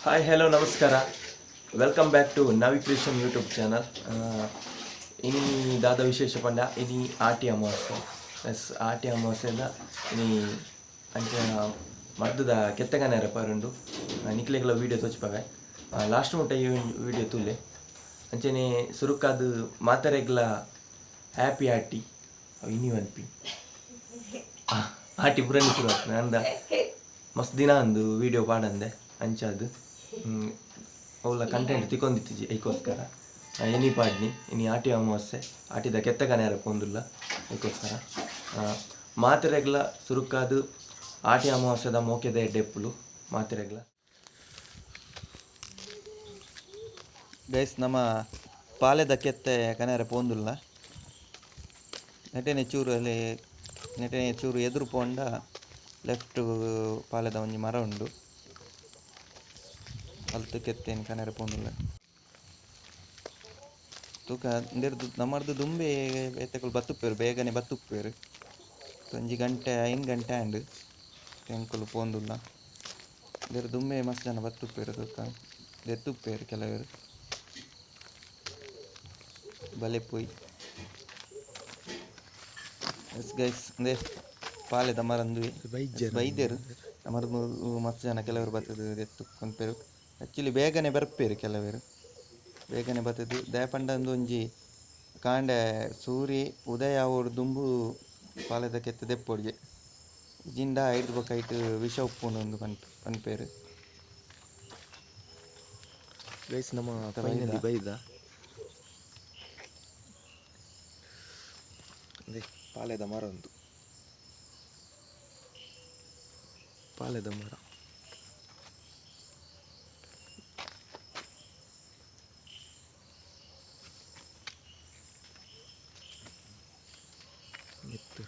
Hi, hello, ನಮಸ್ಕಾರ. Welcome back to Navi Creation YouTube channel. ಇನಿ ದಾದ ವಿಶೇಷ ಪಂಡ, ಇನಿ ಆಟಿ ಅಮಾವಾಸ್ಯೆ. ಎಸ್, ಆಟಿ ಅಮಾವಾಸ್ಯೆದ ಇನಿ ಅಂಚ ಮರ್ದದ ಕೆತ್ತಗನೆರ ಪರುಂಡು. ನಿಕ್ಲೆಗ್ಲ ವೀಡಿಯೋ ತೋಚಿಪವೆ. ಲಾಸ್ಟ್ ಮುಟ್ಟ ಈ ವೀಡಿಯೋ ತೂಲೆ. ಅಂಚನೆ ಸುರುಕಾದ್ ಮಾತರೆಗ್ಲ ಹ್ಯಾಪಿ ಆಟಿ. ಇನಿ ವನ್ಪಿ ಆಟಿ ಪುರನಿ ಶುರು ಆಗ್ತದೆ ಅಂದ ಮಸ್ತ್ ದಿನ ಅಂದು ವೀಡಿಯೋ ಪಾಡಂದೆ. ಅಂಚಾದ್ ಅವುಲ ಕಂಟೆಂಟ್ ತಿಕ್ಕೊಂದಿತ್ತಿಜಿ. ಐಕೋಸ್ಕರ ಇನಿ ಪಾಡ್ನಿ. ಇನಿ ಆಟಿ ಅಮಾವಾಸ್ಯೆ, ಆಟಿದ ಕೆತ್ತಗನೆರ ಪೋಂದುಲ್ಲ. ಐಕೋಸ್ಕರ ಮಾತೆರೆಗ್ಲ ಸುರುಕಾದ್ ಆಟಿ ಅಮಾವಾಸ್ಯೆದ ಮೋಕೆದ ಎಡ್ಡೆಪ್ಪುಲು ಮಾತೆರೆಗ್ಲ. ಗೈಸ್, ನಮ್ಮ ಪಾಲೆದ ಕೆತ್ತೆ ಕನೆರೆ ಪೋಂದುಲ್ಲ. ನೆಟೆನೆ ಚೂರು ಅಲ್ಲಿ ನೆಟೆನೆ ಚೂರು ಎದುರು ಪೋಂಡ ಲೆಫ್ಟ್ ಪಾಲೆದ ಒಂಜಿ ಮರ ಉಂಡು. ಅಲ್ತ್ ಕೆತ್ತೇನು ಕನೆರೆ ಪೋಂದುಲ್ಲ. ತೂಕ ಇಂದೆರ್ದ್ ನಮರ್ದು ದುಂಬೆ ಬೇತೆಕುಲು ಬತ್ತುಪ್ಪೆರ್, ಬೇಗನೆ ಬತ್ತುಪ್ಪೆರ್. ಒಂಜಿ ಗಂಟೆ 5 ಗಂಟೆ ಆಂಡ್ ಎಂಕುಲು ಪೋಂದುಲ್ಲ. ಇಂದೆರ್ ದುಂಬೆ ಮಸ್ತ್ ಜನ ಬತ್ತುಪ್ಪೆರ್. ತೂಕ ದೆತ್ತುಪ್ಪೆರ್ ಕೆಲವೆರ್. ಬಲೆ ಪೋಯಿ. ಎಸ್ ಗೈಸ್, ಇಂದೆ ಪಾಲೆದ ಮರ ಉಂದುವೆ. ಬೈದೆರ್ ನಮರ್ದು ಮಸ್ತ್ ಜನ. ಕೆಲವರು ಬತ್ತುದು ದೆತ್ತು ಕೊನ್ಪೆರ್. ಆಕ್ಚುಲಿ ಬೇಗನೆ ಬರ್ಪೆರ್ ಕೆಲವೆರ್. ಬೇಗನೆ ಬತ್ತುದು ದಾಯೆ ಪಂಡ ಉಂದೊಂಜಿ ಕಾಂಡೆ ಸೂರ್ಯೆ ಉದಯ ಆವೊಡು ದುಂಬು ಪಾಲೆದ ಕೆತ್ತೆ ದೆಪ್ಪೊಡ್ಗೆ. ಇಜಿಂಡ ಐರ್ದ್ ಬೊಕ ಐಟ್ ವಿಷ ಉಪ್ಪುಂಡು ಅಂದ್ ಪನ್ಪೆರ್. ಗೈಸ್, ನಮ್ಮ ಫೈನಲಿ ಬೈದ. ಅದೇ ಪಾಲೆದ ಮರ ಉಂದು, ಪಾಲೆದ ಮರ. ಮಿತ್ತು.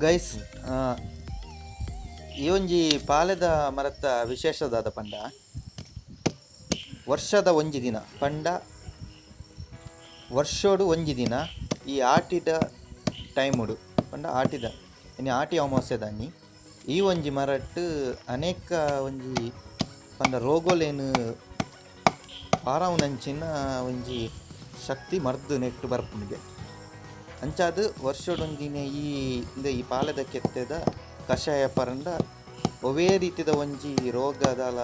ಗೈಸ್, ಈ ಒಂಜಿ ಪಾಲೆದ ಮರತ್ತ ವಿಶೇಷ ದಾದ ಪಂಡ, ವರ್ಷದ ಒಂಜಿ ದಿನ ಪಂಡ ವರ್ಷೋಡು ಒಂಜಿ ದಿನ ಈ ಆಟಿದ ಟೈಮುಡು ಪಂಡ ಆಟಿದ ಇನಿ ಆಟಿ ಅಮಾವಾಸ್ಯೆದಾನಿ ಈ ಒಂಜಿ ಮರಟ್ ಅನೇಕ ಒಂಜಿ ಪಂಡ ರೋಗೊಲೆನ್ ಪಾರಾವುನಂಚಿನ ಒಂಜಿ ಶಕ್ತಿ ಮರ್ದ್ ನೆಟ್ಟ್ ಬರ್ಪುಂಡುಗೆ. ಅಂಚಾದ್ ವರ್ಷೊಡೊಂಜಿನ ಈ ಇಂದ ಈ ಪಾಲೆದ ಕೆತ್ತೆದ ಕಷಾಯ ಪರಂಡ ಒವ್ವೇ ರೀತಿದ ಒಂಜಿ ರೋಗದಾಲ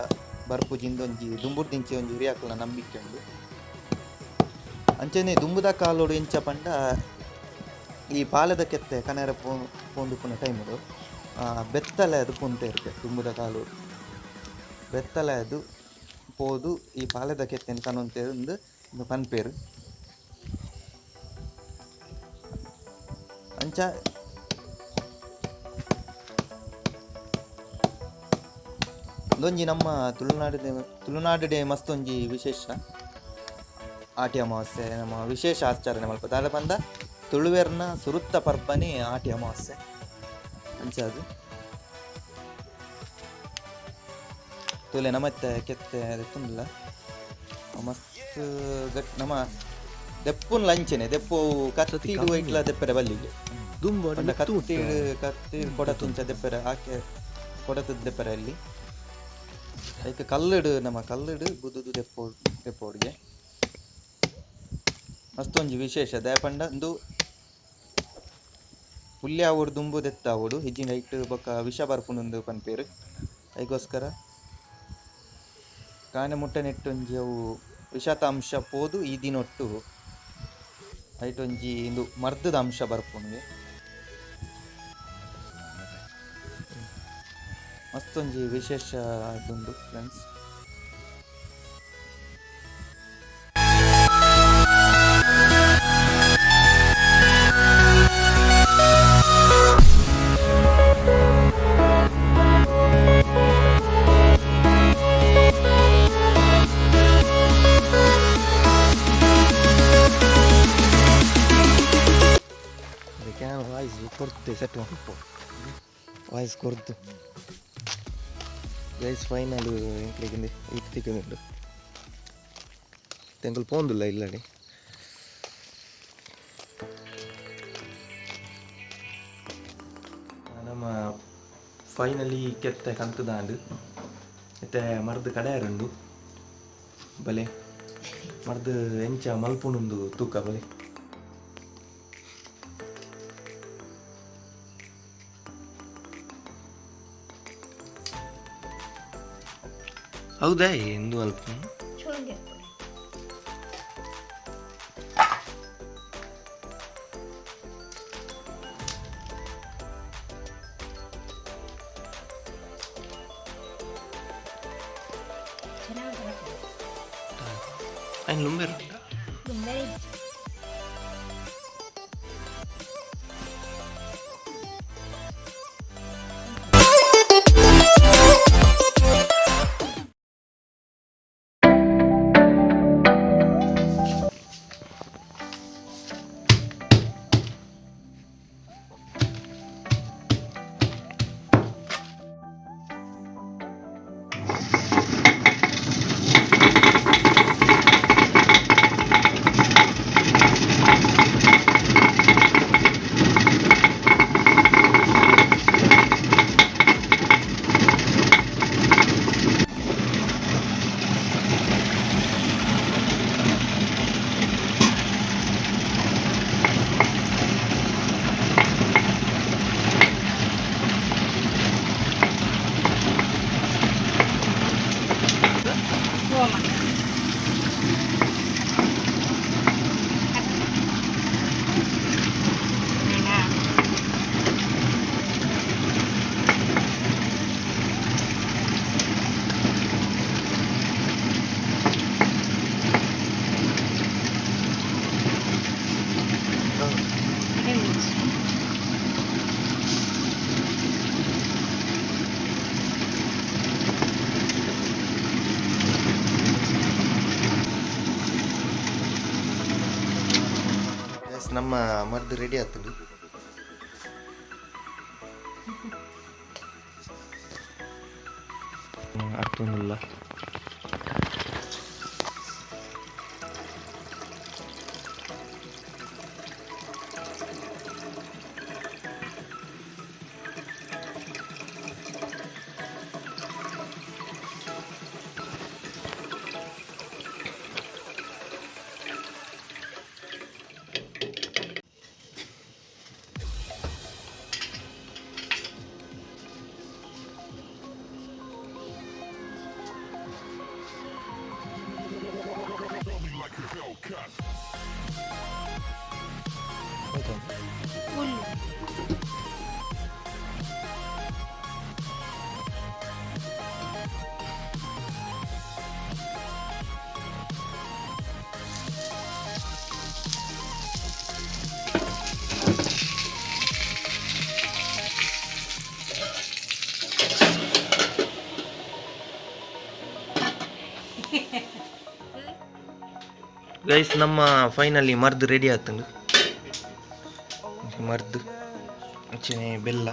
ಬರ್ಪುಜಿಂದ್ ಒಂಜಿ ದುಂಬುರ್ದಿಂಚಿ ಒಂಜಿ ಹಿರಿಯಾಕುಲ್ನ ನಂಬಿಕೆ ಉಂಡು. ಅಂಚನೆ ದುಂಬುದ ಕಾಲೊಡು ಎಂಚ ಪಂಡ, ಈ ಪಾಲೆದ ಕೆತ್ತೆ ಕನೆರೆ ಪೋಂದುಪ್ಪುನ ಟೈಮುಡು ಬೆತ್ತಲೆ ಅದು ಪೊಂತೇರ್ಗೆ. ದುಂಬುದ ಕಾಲೊಡು ಬೆತ್ತಲೆ ಅದು ಪೋದು ಈ ಪಾಲೆದ ಕೆತ್ತೆನ್ ಕನೊಂತೆರ್ ಇಂದ್ ಪನ್ಪೆರ್. ಅಂಚ ಉಂದೊಂಜಿ ನಮ್ಮ ತುಳುನಾಡು ತುಳುನಾಡುಡೆ ಮಸ್ತ್ ಒಂಜಿ ವಿಶೇಷ ಆಟಿ ಅಮಾವಾಸ್ಯೆ. ನಮ್ಮ ವಿಶೇಷ ಆಚರಣೆ ಮಲ್ಪ ದಾದ ಪಂಡ ತುಳುವೆರ್ನ ಸುರುತ್ತ ಪರ್ಬನೆ ಆಟಿ ಅಮಾವಾಸ್ಯೆ. ಅಂಚಾದ್ ತೂಲೆ, ನಮತ್ತೆ ಕೆತ್ತೆ ದೆತ್ತೊಂದುಲ್ಲ. ಮಸ್ತ್ ಗಟ್ ನಮ ದೆಪ್ಪುನ್ಲ ಅಂಚೆನೆ ದೆಪ್ಪು. ಕತ್ತಿಡ್ ಐಟ್ಲ ದೆಪ್ಪೆರೆ ಬಲ್ಲಿಗೆ. ದುಂಬು ಪಂಡ ಕತ್ತಿಡ್ ಕತ್ತಿ ಕೊಡತಿಂಚ ದೆಪ್ಪೆರೆ, ಆಕೆ ಕೊಡತದ ದೆಪ್ಪೆರೆ ಅಲ್ಲಿ. ಐಕ್ ಕಲ್ಲುಡು ನಮ್ಮ ಕಲ್ಲುಡು ಗುದ್ದುದು ದೆಪ್ಪೋಡ್ಗೆ ಮಸ್ತ್ ಒಂಜಿ ವಿಶೇಷ ದಾಯೆ ಪಂಡ ಉಂದು ಪುಲ್ಯ ಆವೊಡು ದುಂಬು ದೆತ್ತಾವೊಡು ಇಜ್ಜಿಂಡ ಐಟ್ ಬೊಕ್ಕ ವಿಷ ಬರ್ಪುಂಡು ಪನ್ಪೆರ್ ಐಗೋಸ್ಕರ ಕಾನೆ ಮುಟ್ಟ ನೆಟ್ಟೊಂಜಿ ಅವು ವಿಷತ ಅಂಶ ಪೋದು ಈ ದಿನೊಟ್ಟು ಐಟೊಂಜಿ ಇಂದು ಮರ್ದದ ಅಂಶ ಬರ್ಪುಂಡು ಮಸ್ತೊಂಜಿ ವಿಶೇಷ ಆದುಂಡು ಫ್ರೆಂಡ್ಸ್. ವಾಯ್ಸ್ ಕೊರ್ತೆ ಸೆಟ್ ಮಲ್ಪ ವಾಯ್ಸ್ ಕೊರ್ದು ಗೈಸ್ ಫೈನಲ್ ಎಂಕ್ಲೆಗ್ ಇತ್ತು ತಿಕ್ಕುಂಡು ತೆಂಕುಲು ಪೋಂದುಲ್ಲ ಇಲ್ಲಡೆ ನಮ್ಮ ಫೈನಲಿ ಕೆತ್ತೆ ಕಂತುದಾಂಡು ಇತ್ತೆ ಮರ್ದ್ ಕಡೆಯರುಂಡು ಬಲೆ ಮರ್ದ್ ಎಂಚ ಮಲ್ಪುಂಡು ತೂಕ ಬಲೆ. ಹೌದಾ ಎಂದು ಅಲ್ಪ ಲುಂಬೆರು ನಮ್ಮ ಮದ್ದು ರೆಡಿ ಆಗ್ತದೆ. ಅರ್ಥೊಂದುಲ್ಲ ಗೈಸ್ ನಮ್ಮ ಫೈನಲಿ ಮರ್ದು ರೆಡಿ ಆತಂಡು. ಮರ್ದು ಅಂಚನೆ ಬೆಲ್ಲ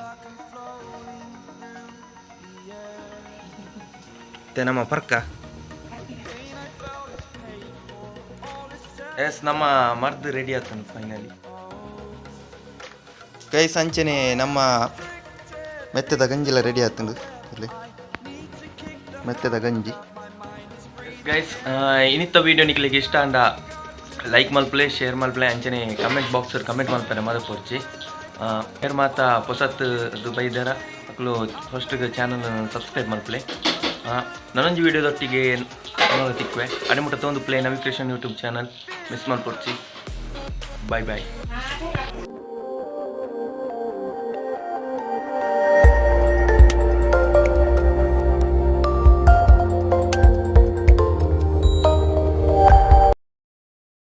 ಮತ್ತೆ ನಮ್ಮ ಪರ್ಕ. ಎಸ್ ನಮ್ಮ ಮರ್ದು ರೆಡಿ ಆತಂಡು ಫೈನಲಿ. ಗೈಸ್ ಅಂಚನೆ ನಮ್ಮ ಮೆತ್ತದ ಗಂಜಿಲ ರೆಡಿ ಆತಂಡು. ಅಲ್ಲಿ ಮೆತ್ತೆದ ಗಂಜಿ. ಗೈಸ್, ಇನಿತ್ತ ವೀಡಿಯೋ ನಿಕ್ಲೆಗ್ ಇಷ್ಟ ಆಂಡ ಲೈಕ್ ಮಲ್ಪುಲೆ, ಶೇರ್ ಮಲ್ಪುಲೆ, ಅಂಚನೆ ಕಮೆಂಟ್ ಬಾಕ್ಸ್ ಕಮೆಂಟ್ ಮಲ್ಪರೆ ಮದಪೊರ್ಚಿ. ಏರ್ ಮಾತ ಪೊಸತ್ ಬೈದರ ಅಕುಲು ಫಸ್ಟ್ ಚಾನಲ್ ಸಬ್ಸ್ಕ್ರೈಬ್ ಮಲ್ಪುಲೆ. ನನೊಂಜಿ ವೀಡಿಯೋದೊಟ್ಟಿಗೆ ತಿಕ್ಕುವೆ. ಅಡೆ ಮುಟ್ಟ ತೂವೊಂದುಪ್ಪುಲೆ Navi creation YouTube channel. Miss ಮಲ್ಪೊರ್ಚಿ. Bye boy.